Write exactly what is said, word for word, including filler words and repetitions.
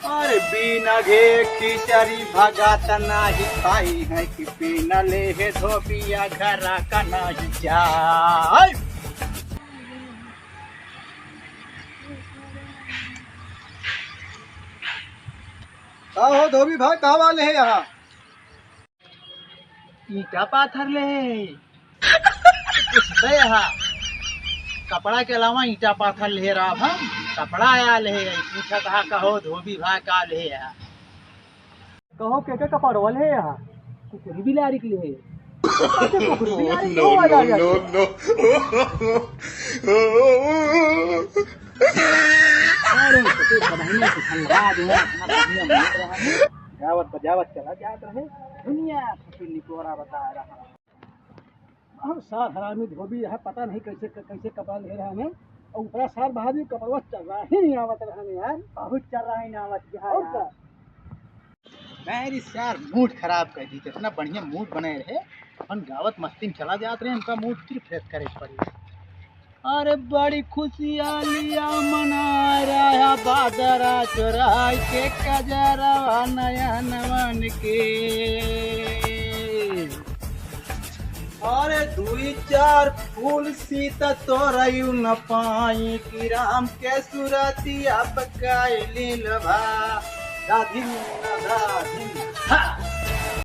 अरे बिना घे खिचड़ी भगात नाही खाई है कि बिना ले हे धोबिया घरा का नाही जाए। का हो धोबी भाई, का वाले है यहाँ? ईंटा पाथर ले हे। कुछ दे हा। कपड़ा के अलावा ईंटा पाथर ले रहा हम। कपड़ा आया ले हे। पूछत हा कहो धोबी भा का ले हा। कहो के के कपड़वा ले हा। कुकुरी बिलारी के ले हे। कुकुरी बिलारी क्यों वाला जात है? अरे, तो तू बनाई नहीं, तो ठंडा जो है, अपना बढ़िया मिल रहा है। गावत बजावत चला जात रहे। दुनिया से निकोरा बता रहा। अब सार हरामी धोबी है, पता नहीं कैसे, कैसे कपड़ा ले रहा है। और ऊपरा सार बहादुर कपड़वा चल रहा ही नहीं आवत रहा है यार। बहुत चल रहा है ना आवत बिहार और यार। का? मेरी सार मूड खराब कर दी, इतना बढ़िया मूड बने रहे, अपन गावत मस्ती में चला जात रहे, उनका मूड फिर फ्रेश करे के पड़ी। अरे बड़ी खुशियालिया मना रहा बादरा चोराई के कजरवा नयनवन के। अरे दुई चार फूल सीता तोरयू न पाई कि राम के सुरतिया पकाई लील भा। राधिन राधिन हा।